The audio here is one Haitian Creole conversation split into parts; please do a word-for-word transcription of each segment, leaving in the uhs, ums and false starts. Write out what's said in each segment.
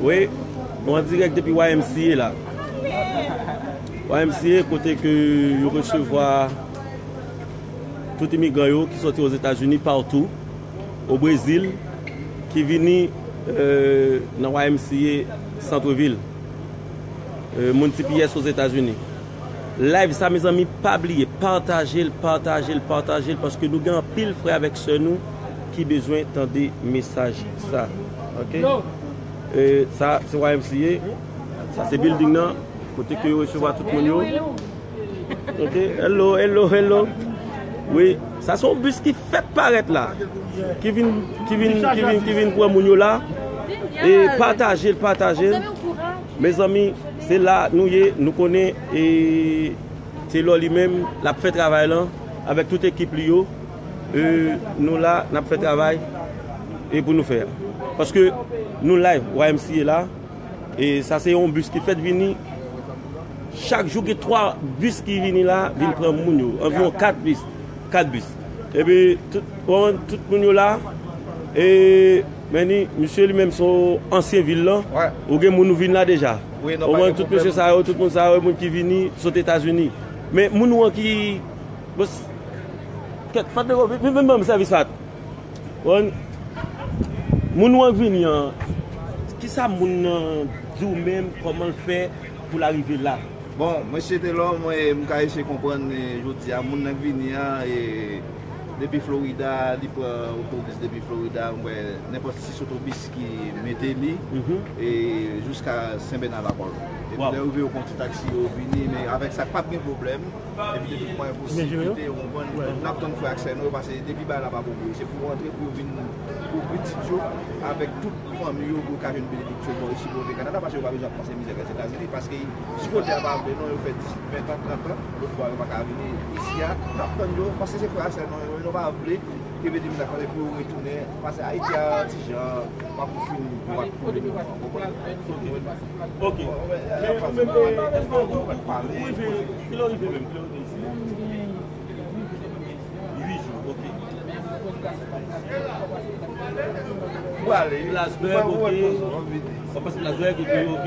Wi, nou an dirèk depi Y M C A la. Y M C A kote ke yo resevwa tout imigran yo ki soti Ozetazini, patou, o Brezil, ki vini, euh, nan Y M C A Santrevil, euh, moun T P S Ozetazini. Live sa, mezanmi, pa bliye, pataje l, pataje l, pataje l, paske nou gen anpil frè avèk sè nou ki bezwen tande mesaj sa. Ok? Euh, sa, se Y M C A. Sa, se building nan, kote ke yo resevwa tout moun yo. Ok, hello, hello, hello. Wi, sa se yon bis ki fèk parèt la. Ki vin, ki vin, ki vin, ki vin pran moun yo la. E pataje l, pataje l. Mezanmi, se la nou ye, nou konnen, e Taylor li menm, l ap fè travay lan avèk tout ekip li yo. E nou la, n ap fè travay e pou nou fè. Paske nou live, Y M C A la. E sa se yon bis ki fèt vini. Chak jou gen twa bis ki vini la, vin pran moun yo. Anviwon kat bis. Kat bis. Epi, tout, bon, tout moun yo la. E, men ni, misye li menm se yon ansyen vil lan. Ou gen moun ou vin la deja. Ou konprann, tout mesye sa yo, tout moun sa yo, moun ki vini, sot Etazini. Men moun ou an ki, bon, kèt, Fat Negro, vin, vin, vin ban m sèvis, Fat. Bon, moun ou an k vini an, kisa moun nan di w menm, kòman l fè pou l arive la? Bon, mesye Telò, mwen, m ka eseye konprann, e, jodi a, moun nan k vini an, e, depi Florida, li pran otobis depi Florida, mwen, nenpòt sis otobis ki mete li, e, jiska Sen Bèna Lakòl. Epi lè yo rive, yo pran ti taksi, yo vini, men avèk sa, p ap gen pwoblèm. Epi de tout mwayen posiblite, ou konprann, n ap tann frè ak sè nou yo, paske depi bagay la pa bon pou yo, se pou yo antre, pou yo vin pou pitit yo, avèk tout fanmi yo, pou yo ka jwenn benediksyon bò isi, pou yo vin Kanada, paske yo pa bezwen ap pase mizè Lèzetazini, paske si kote a pa vle, non, yo fè dis, ven tan, trant an, lòt bò a yo pa ka vini isi a, n ap tann yo, paske se frè ak sè nou yo, nou pa vle ke Bedi Mizak pase pou yo retounen, paske Ayiti a ti jan pa pou fini dwat pou li menm, ou konprann? Ok. Men ou menm, e, èske ou, ou, ou rive, ki lè w rive menm? Ki lè w rive isi? Uit jou, ok. Ou ale, Plattsburgh, ok. Ou pase Plattsburgh, ok, ok.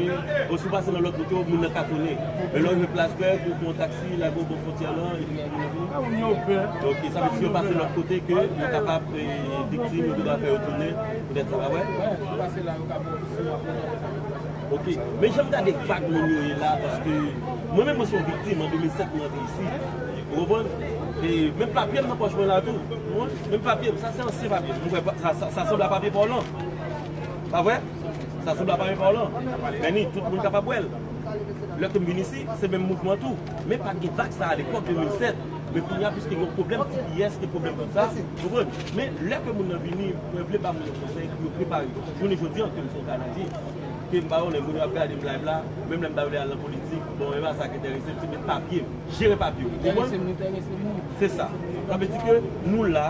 Ou si w pase nan lòt kote, moun nan ka konnen. Men lè w rive Plattsburgh, ou pran yon taksi, lage w bò fwontyè lan, epi ou vini. Ok, sa vle di si yo pase lòt kote, ke yo kapab, e, viktim, yo te ka fè yo tounen, poutèt sa, pa vre? Ok, men jan m gade vag moun yo ye la, paske mwen menm mwen se yon viktim, an de mil sèt mwen antre isi. Ou konprann? E menm papye m nan pòch mwen la tou. Ou konprann? Menm papye m, sa se ansyen papye m. Ou wè, sa, sa, sa sanble a papye pa w lan. Pa vre? Sa sanble a papye pa w lan. Men ni, tout moun kapab wè l. Lè ke m vin isi, se menm mouvman tou. Men pa t gen vag sa a lepòk de mil sèt. Men kounye a, piske gen pwoblèm T P S, gen pwoblèm tout sa, ou konprann? Men lè ke moun nan vini, mwen vle ba moun yo konsèy pou yo prepare. Jounen jodi an, ke m se yon Kanadyen, ke m pa konnen moun yo ap gade m live la, menm lè m ta vle al nan politik, bon, e pa sa k enterese m, se met papye m, jere papye w, ou konprann? Se sa. Sa vle di ke nou la,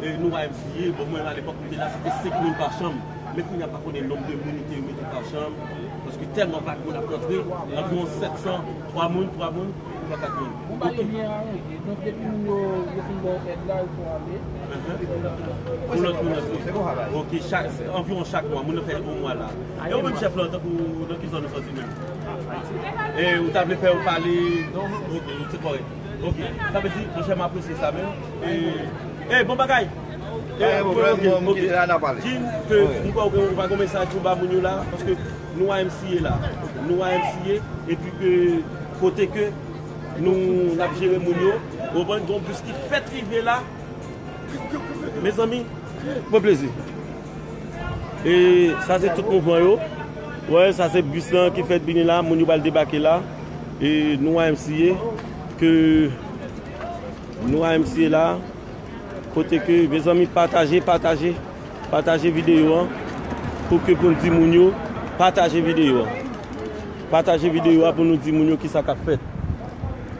e, nou Y M C A, bon, mwen, alepòk, m te la, se te senk moun pa chanm. Men kounye a, m pa konnen nonb de moun ke yo mete pa chanm, paske tèlman vag moun ap rantre, anviwon sèt san, twa moun, twa moun, twa, kat moun. Ou ba yo byen aranje. Donk, depi moun yo, yo fin ba w èd la, ou fè w ale. Pou lòt moun rantre. Ok, chak, anviwon chak mwa, moun nan fè yon mwa la. E ou menm chèf la, tankou nan ki zòn ou sòti menm? E ou ta vle fè yo pale? Ok, se kòrèk. Ok, sa vle di, monchè, m apresye sa menm. E, e, bon bagay. E, ok, ok. Jim, ke m kwè ou gen, ou pa gen mesaj pou ba moun yo la, paske nou Y M C A la. Nou Y M C A, epi ke kote ke nou, n ap jere moun yo, ou konprann, gon bis ki fèt rive la. Mezanmi, pran plezi. E sa se tout mouvman yo. Wè, sa se bis lan ki fèt vini la, moun yo pral debake la. E nou Y M C A, ke nou Y M C A la, kote ke, mezanmi, pataje, pataje, pataje videyo an, pou ke pou n di moun yo, pataje videyo an. Pataje videyo a pou nou di moun yo kisa k ap fèt.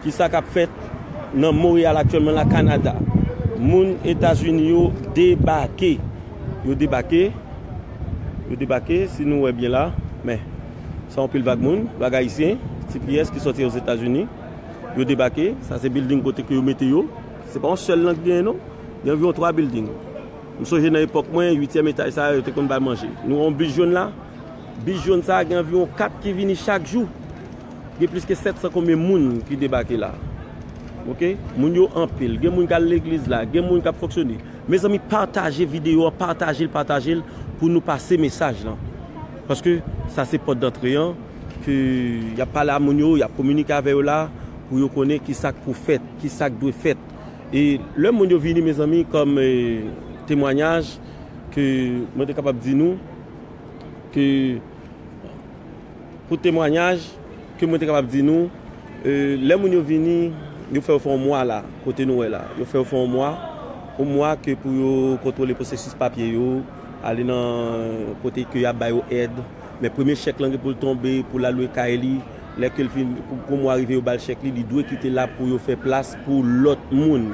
Kisa k ap fèt nan Montréal aktyèlman la, Kanada. Moun Etazini yo debake. Yo debake. Yo debake, si nou wè byen la. Men, sa yon pil vag moun, vag ayisyen, T P S ki sòti Ozetazini. Yo debake, sa se bilding kote ke yo mete yo. Se pa yon sèl lan ki genyen non. Gen anviwon twa bilding. M sonje nan epòk mwen, uityèm etaj sa yo te konn bay manje. Nou wè yon bis jòn la, bis jòn sa gen anviwon kat ki vini chak jou. Gen plis ke sèt san konbyen moun ki debake la. Oke? Moun yo anpil. Gen moun k al legliz la, gen moun k ap fonksyone. Mezanmi, pataje videyo an, pataje l, pataje l pou nou pase mesaj lan. Paske sa se pòt dantre an, ke y ap pale a moun yo, y ap kominike avè yo la, pou yo konnen ki sa k pou fèt, ki sa k dwe fèt. E lè moun yo vini, mezanmi, kòm, e, temwanyaj, ke mwen te kapab di nou, ke pou temwanyaj, ke mwen te kapab di nou, e, lè moun yo vini, yo fè yo fè yon mwa la, kote nou wè la. Yo fè yo fè yon mwa, yon mwa ke pou yo kontwole pwosesis papye yo, ale nan kote ke y ap ba yo èd. Men premye chèk lan gen pou l tonbe, pou l al lwe kay li. Lè ke l fin, kou, kou mwa rive, yo ba l chèk li, li dwe kite la pou yo fè plas pou lòt moun.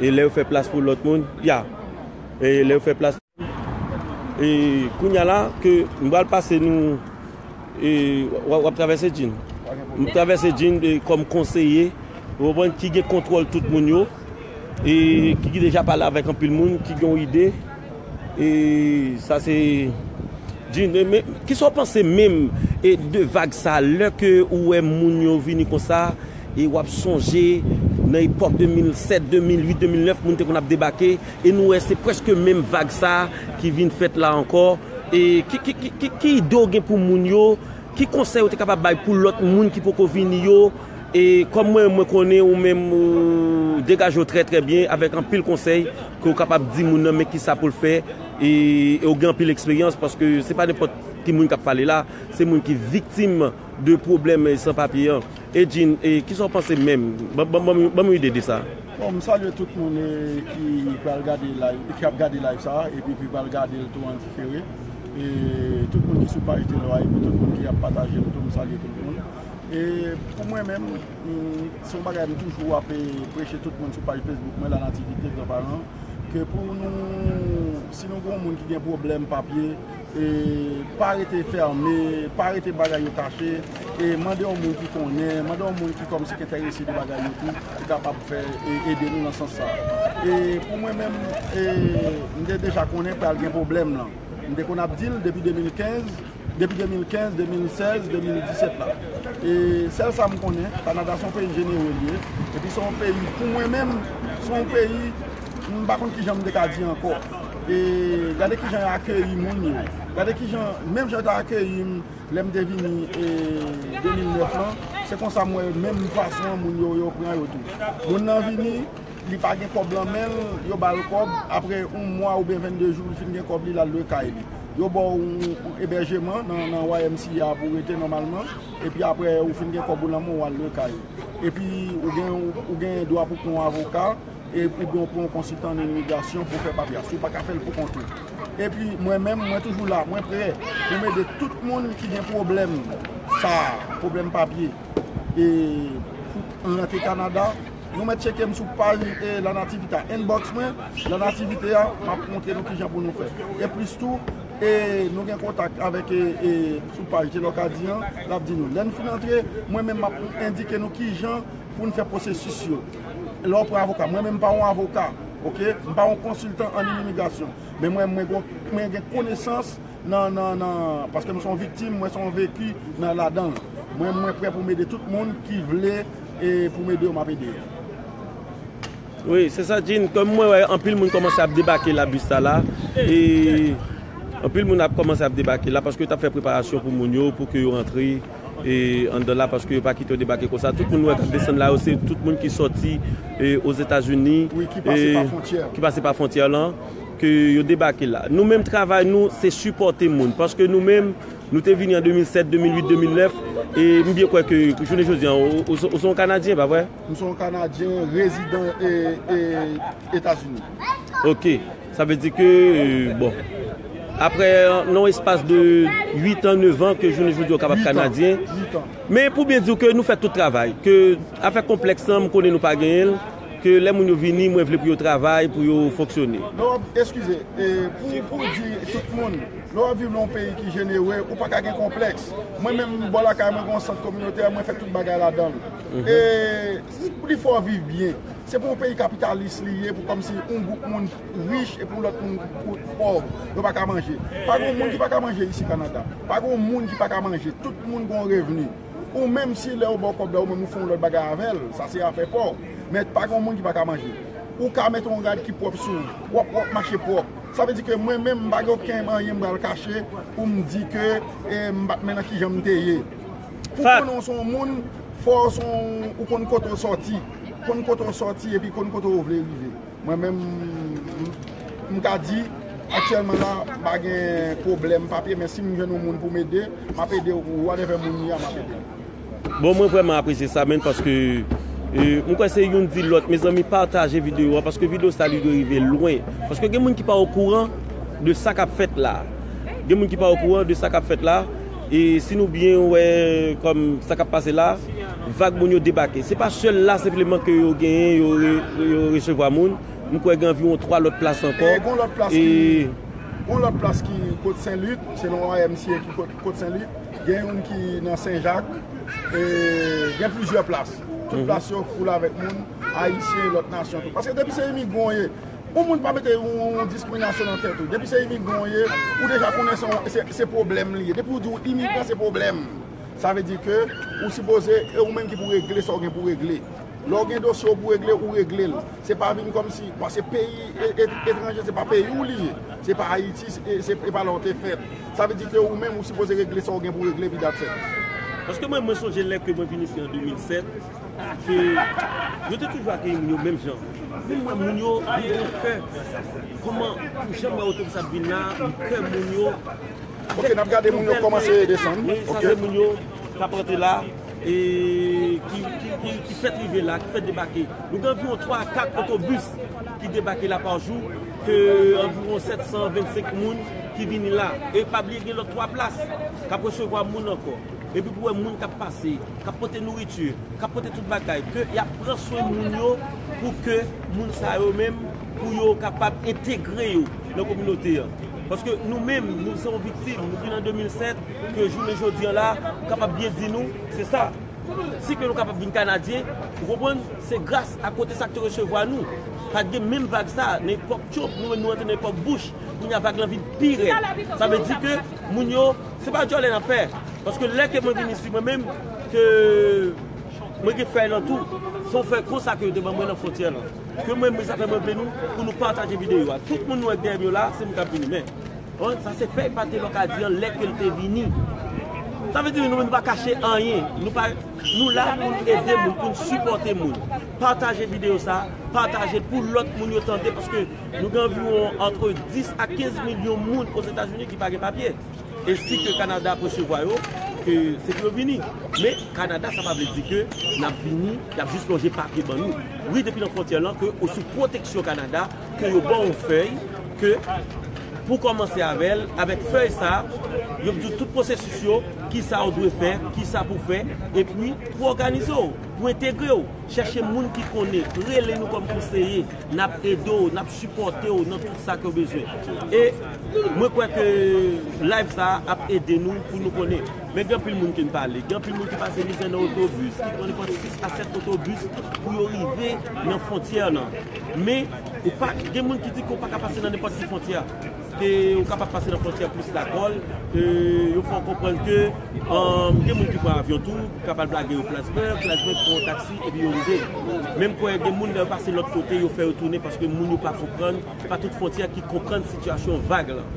E lè yo fè plas pou lòt moun, ya. E lè yo fè plas E kounye a la, ke m pral pase nou, e, w ap, w ap travèse Jean. M travèse Jean, e, kòm konseye, ou konprann, ki gen kontwòl tout moun yo, e ki, ki deja pale avèk anpil moun, ki gen yon ide. E sa se Jean, e, men, kisa w panse menm, e, de vag sa, lè ke ou wè moun yo vini konsa, e w ap sonje nan epòk de mil sèt, de mil uit, de mil nèf, moun te konn ap debake, e nou wè se prèske menm vag sa ki vin fèt la ankò. E ki, ki, ki, ki, ki ide w gen pou moun yo? Ki konsèy ou te kapab bay pou lòt moun ki poko vini yo? E kòm mwen, mwen konnen ou menm, ou degaje w trè, trè byen avèk anpil konsèy ke w kapab di moun nan men kisa pou l fè. E, e w gen anpil eksperyans paske se pa nenpòt ki moun k ap pale la, se moun ki viktim de pwoblèm, e, san papye an. E Jean, e, kisa w panse menm? Ban, ban, ban, ban m yon ide de sa. Bon, m salye tout moun, e, ki pral gade live, ki ap gade live sa, epi ki pral gade l tou an difere. E tout moun ki sou paj Telwa, epi tout moun ki ap pataje l tou, m salye tout moun. E pou mwen menm, m, se yon bagay m toujou ap, e, preche tout moun sou paj Facebook mwen, La Nativite Granparan, ke pou nou, si nou gen yon moun ki gen pwoblèm papye, e pa rete fèmen, pa rete bagay yo kache, e mande yon moun ki konnen, mande yon moun ki kòmsi ki enterese de bagay yo tou, ki kapab fè, e ede nou nan sans sa. E pou mwen menm, e m te deja konnen pral gen pwoblèm lan. M te konn ap di l depi de mil kenz, depi de mil kenz, de mil sèz, de mil disèt la. E sèl sa m konnen, Kanada se yon peyi jenere l ye. Epi se yon peyi, pou mwen menm, se yon peyi, m pa konn kijan m te ka di ankò. E gade kijan yo akeyi moun yo. Gade kijan, menm jan yo te akeyi m lè m te vini, e, de mil nèf lan, se konsa m wè menm fason moun yo, yo pran yo tou. Moun nan vini, li pa gen kòb lan men l, yo ba l kòb, apre yon mwa oubyen vennde jou, li fin gen kòb li, l al lwe kay li. Yo ba w yon, yon ebèjeman nan, nan Y M C A pou w rete nòmalman, epi apre ou fin gen kòb ou lan men w, w al lwe kay ou. Epi ou gen, ou gen dwa pou pran yon avoka, e, oubyen w pran yon konsiltan nan imigrasyon pou w fè papye a, si w pa ka fè l pou kont ou. Epi mwen menm, mwen toujou la, mwen prè pou m ede tout moun ki gen pwoblèm sa a, pwoblèm papye, e pou rantre Kanada. Nou mèt tcheke m sou paj, e, La Nativite a, inbox mwen, La Nativite a, m ap montre nou kijan pou nou fè. E plis tou, e nou gen kontak avèk, e, e sou paj Telò Kadi an, l ap di nou. Lè n fin antre, mwen menm m ap endike nou kijan pou n fè pwosesis yo. Lè w pran avoka, mwen menm m pa yon avoka, oke? M pa yon konsiltan an imigrasyon. Men mwen, mwen gon, mwen gen konesans nan, nan, nan, paske m se yon viktim, mwen se yon veki nan ladan l. Mwen, mwen prè pou m ede tout moun ki vle, e pou m ede yo, m ap ede yo. Wi, se sa, Jean. Kòm mwen wè, anpil moun kòmanse ap debake la, bis sa la. E anpil moun ap kòmanse ap debake la, paske yo t ap fè preparasyon pou moun yo, pou ke yo rantre, e, anndan la, paske yo pa kite yo debake konsa. Tout moun nou wè k ap desann la yo, se tout moun ki sòti, e, Ozetazini, wi, ki pase, e, pa fwontyè, ki pase pa fwontyè lan, ke yo debake la. Nou menm, travay nou, se sipòte moun, paske nou menm, nou te vini an de mil sèt, de mil uit, de mil nèf, e m byen kwè ke jounen jodi an, ou, ou, ou se yon Kanadyen, pa vre? M se yon Kanadyen rezidan, e, e, Etazini. Oke. Sa vle di ke, e, bon, apre, nan yon espas de uit an, nèf an, ke jounen jodi an w kapab Kanadyen. Uit an. Men pou byen di w ke nou fè tout travay, ke afè konplèks lan, m konnen nou pa genyen l, ke lè moun yo vini, mwen vle pou yo travay, pou yo fonksyone. Non, eskize, e, pou, pou di tout moun, Lè w ap viv nan yon peyi ki jenere, ou pa ka gen konplèks. Mwen menm, bò lakay mwen gen yon sant kominotè, mwen fè tout bagay ladan l. E li fè w viv byen. Se pa yon peyi kapitalis li ye pou kòmsi yon gwoup moun rich epi yon lòt moun pou pòv. Yo pa ka manje. Pa gen yon moun ki pa ka manje isi Kanada. Pa gen yon moun ki pa ka manje. Tout moun gen yon revni. Ou menm si lè yo ba w kòb la, ou menm ou fè yon lòt bagay avè l, sa se afè pa w. Men pa gen yon moun ki pa ka manje. Ou ka mete yon rad ki pwòp sou ou. W ap, w ap mache pwòp. Sa vle di ke mwen menm, m pa gen okenn anyen m pral kache pou m di ke, e, m pa t men nan kijan m te ye. Pou konnen w se yon moun, fò w se yon, ou konn kote w sòti. Konn kote w sòti epi konn kote w vle rive. Mwen menm, m, m ka di, aktyèlman la, m pa gen pwoblèm papye, men si m jwenn yon moun pou m ede, m ap ede, whatever moun li a, m ap ede. Bon, mwen vrèman apresye sa, menn, paske, e, mwen kwè se youn di lòt, mezanmi, pataje videyo a, paske videyo sa li dwe rive lwen. Paske gen moun ki pa okouran de sa k ap fèt la. Gen moun ki pa okouran de sa k ap fèt la. E si nou byen wè kòm sa k ap pase la, vag moun yo debake. Se pa sèl la senpleman ke yo genyen, yo re-, yo resevwa moun. M kwè gen anviwon twa lòt plas ankò. E gon lòt plas ki, gon lòt plas ki kot Sen Lik, selon Y M C A ki kot, kot Sen Lik. Gen youn ki nan Sen Jak. E gen plizyè plas. Tout plas yo full avèk moun, ayisyen, lòt nasyon tou. Paske depi se imigran w ye, yon moun pa mete yon, yon diskriminasyon nan tèt ou. Depi se imigran w ye, ou deja konnen se, se, se pwoblèm li ye. Depi ou di w imigran, se pwoblèm. Sa vle di ke ou sipoze, e ou menm ki pou regle sa w gen pou regle. Lè w gen dosye w pou regle, ou regle l. Se pa vin kòmsi, paske peyi e, e, etranje, se pa peyi w li ye. Se pa Ayiti, se, se, se pa la w te fèt. Sa vle di ke ou menm, ou sipoze regle sa w gen pou regle, epi that's it. Paske mwen, mwen sonje lè ke mwen vin isi an de mil sèt, ke yo te toujou akeyi moun yo menm jan. Men mwen, moun yo, yo gen kè. Kòman, pou jan m wè otobis ap vin la, kè moun yo. Ok, n ap gade moun yo kòmanse desann. Wi, sa se moun yo k ap antre la, e ki, ki, ki, ki fèk rive la, ki fèk debake. Nou gen anviwon twa a kat otobis ki debake la pa jou, ke anviwon sèt san vennsenk moun ki vini la. E pa bliye gen lòt twa plas k ap resevwa moun ankò. Epi pou wè moun k ap pase, k ap pote nouriti, k ap pote tout bagay, ke y ap pran swen moun yo pou ke moun sa yo menm, pou yo kapab entegre yo nan kominote an. Paske nou menm, nou se yon viktim, nou vin an de mil sèt, ke jounen jodi an la, m kapab byen di nou, se sa. Si ke nou kapab vin Kanadyen, ou konprann, se gras a kote sa k te resevwa nou. Pa t gen menm vag sa, nan epòk Trump, nou menm nou antre nan epòk Bush, kounye a vag lan vin pi rèd. Sa vle di ke moun yo, se pa djòlè n ap fè. Paske lè ke mwen vin isi, mwen menm, ke mwen gen fèy lan tou, se yon fèy konsa ke yo te ban mwen nan fwontyè lan. Ke mwen, mwen, sa fè mwen vle nou, pou nou pataje videyo a. Tout moun nou wè k dèyè m yo la, se moun k ap vini. Men, bon, sa se fèy pate lòkadi an lè ke l te vini. Sa vle di nou, nou pa kache anyen. Nou pa, nou la pou n ede moun, pou n sipòte moun. Pataje videyo sa, pataje l pou lòt moun yo tande, paske nou gen anviwon antre dis a kenz milyon moun Ozetazini ki pa gen papye. E si ke Kanada ap resevwa yo, ke se pou yo vini. Men Kanada, sa pa vle di ke n ap vini, y ap jis lonje papye ban nou. Wi, depi nan fwontyè lan, ke ou sou pwoteksyon Kanada, ke yo ba w yon fèy, ke pou kòmanse avè l, avèk fèy sa, yo ap di w tout pwosesis yo, kisa w dwe fè, kisa pou fè, epi pou òganize w, pou entegre w. Chèche moun ki konnen, rele nou kòm konseye, n ap ede w, n ap sipòte w nan tout sa ke w bezwen. E mwen kwè ke live sa a ap ede nou pou nou konnen. Men gen anpil moun ki n pale, gen anpil moun ki pase mizè nan otobis, ki pran nenpòt sis a sèt otobis pou yo rive nan fwontyè lan. Men ou pa, gen moun ki di ke w pa ka pase nan nenpòt ki fwontyè. Ke ou kapab pase nan fwontyè plis lakòl, e yo fè w konprann ke, um, gen moun ki pran avyon tou, kapab lage yo Plattsburgh, Plattsburgh pran yon taksi, epi yo rive. Menm kwè gen moun lè yo pase lòt kote, yo fè yo tounen paske moun yo pa konprann, pa tout fwontyè ki konprann sitiyasyon vag lan.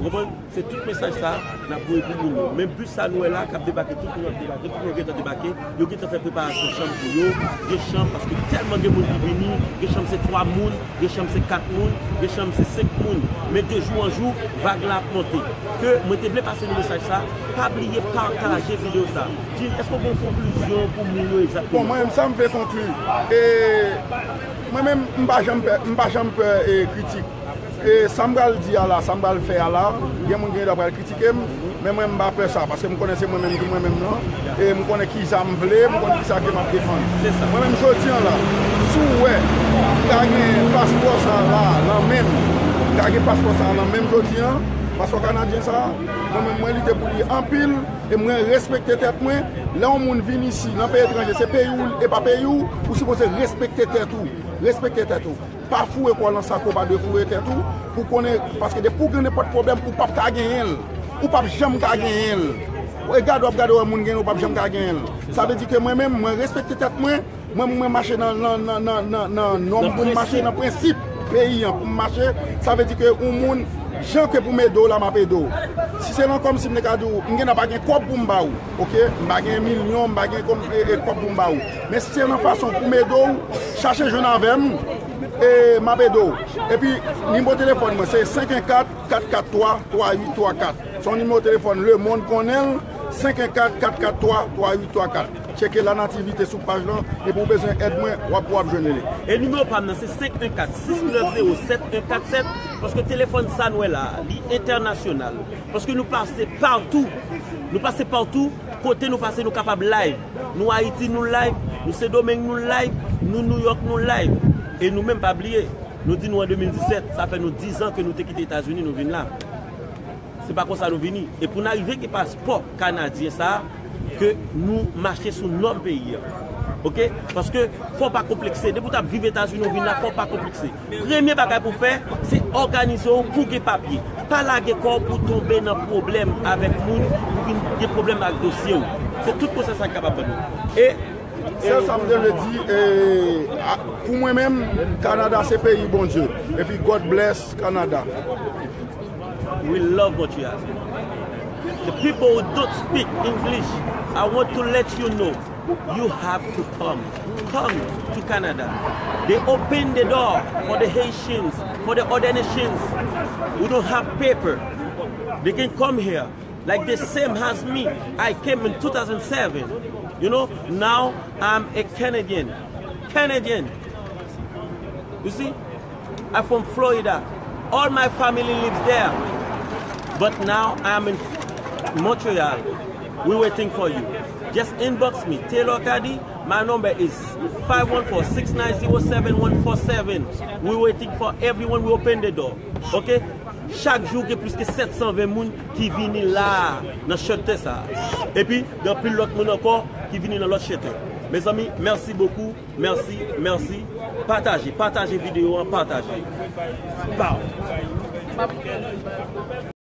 Ou konprann? Se tout mesaj sa n ap voye pou moun yo. Men bis sa nou wè la k ap debake, tout moun ap debake, tout moun gentan debake, yo gentan fè preparasyon chanm pou yo, gen chanm paske tèlman gen moun ki vini, gen chanm se twa moun, gen chanm se kat moun, gen chanm se senk moun. Men de jou an jou, vag la ap monte. Ke mwen te vle pase nou mesaj sa, pa bliye pataje videyo sa. Jim, èske w gen yon konklizyon pou moun yo egzakteman? Bon, mwen menm sa m vle konkli. E mwen menm, m pa janm pè, m pa janm pè, e, kritik. E sa m pral di a la, sa m pral fè a la, gen moun gen dwa pral kritike m, men mwen m pa pè sa, paske m konnen se mwen menm ki mwen menm nan, e m konnen kisa m vle, m konnen kisa ke m ap defann. Se sa. Mwen menm jodi an la, si w wè m ta gen paspò sa la nan men m, m ta gen paspò sa nan men m jodi an, Paspò kanadyen sa, mwen menm mwen lite pou li anpil, e mwen respekte tèt mwen. Lè yon moun vin isi nan peyi etranje, se peyi w e pa peyi w, ou sipoze respekte tèt ou. Respekte tèt ou. Pa foure kò w nan sa ke w pa dwe foure tèt ou, pou konnen, paske depi w gen nenpòt pwoblèm, ou p ap ka genyen l. Ou p ap janm ka genyen l. E gade w ap gade wè moun genyen l, ou p ap janm ka genyen l. Sa vle di ke mwen menm, mwen respekte tèt mwen, mwen, mwen mache nan, nan, nan, nan, nan, nan nòm pou m mache, nan prensip peyi an pou m mache. Sa vle di ke yon moun, jan ke pou m ede w la, m ap ede w. Si se nan kòm si m te ka di w, m gen nan pa gen kòb pou m ba w, oke? M pa gen milyon, m pa gen kòm, e, e, kòb pou m ba w. Men si se nan fason pou m ede w, chache jwenn avè m, e m ap ede w. Epi, nimewo telefòn mwen, se senk en kat, kat kat twa, twa uit twa kat. Se yon nimewo telefòn lemonn konnen l, senk en kat, kat kat twa, twa uit twa kat. Tcheke La Nativité sou paj lan, epi ou bezwen èd mwen, w ap, w ap jwenn li. E nimewo pa m nan, se senk en kat, sis nèf zewo, sèt en kat sèt, paske telefòn sa n wè la, li entènasyonal. Paske nou pase patou. Nou pase patou, kote nou pase, nou kapab live. Nou Ayiti, nou live. Nou Sendomeng, nou live. Nou Nouyòk, nou live. E nou menm, pa bliye, nou di nou an de mil disèt, sa fè nou diz an ke nou te kite Etazini, nou vin la. Se pa konsa nou vini. E pou n arive gen paspò kanadyen sa a, ke nou mache sou nòm peyi a. Oke? Paske fò w pa konplekse. Depi w t ap viv Etazini, w vin la, fò w pa konplekse. Premye bagay pou w fè, se òganize w pou w gen papye. Pa lage kò w pou w tonbe nan pwoblèm avèk moun, pou w vin gen pwoblèm ak dosye w. Se tout konsèy sa k kapab ban nou. E Sèl sa m te vle di, e, a, pou mwen menm, Kanada se peyi Bondye. Epi God bless Canada. We love Montreal. The people who don't speak English, I want to let you know, you have to come. Come to Canada. They open the door for the Haitians, for the other nations who don't have paper. They can come here. Like the same as me, I came in two thousand seven. You know, now I'm a Canadian. Canadian. You see, I'm from Florida. All my family lives there. But now I'm in Montreal. We're waiting for you. Just inbox me, Taylor Caddy. My number is five one four, six nine zero, seven one four seven. We're waiting for everyone. We open the door. Ok? Chak jou, gen plis ke sèt san ven moun ki vini la a, nan shelter sa a. Epi, gen anpil lòt moun ankò ki vini nan lòt shelter. Mezanmi, merci beaucoup. Merci, merci. Pataje, pataje videyo an, pataje. Pow!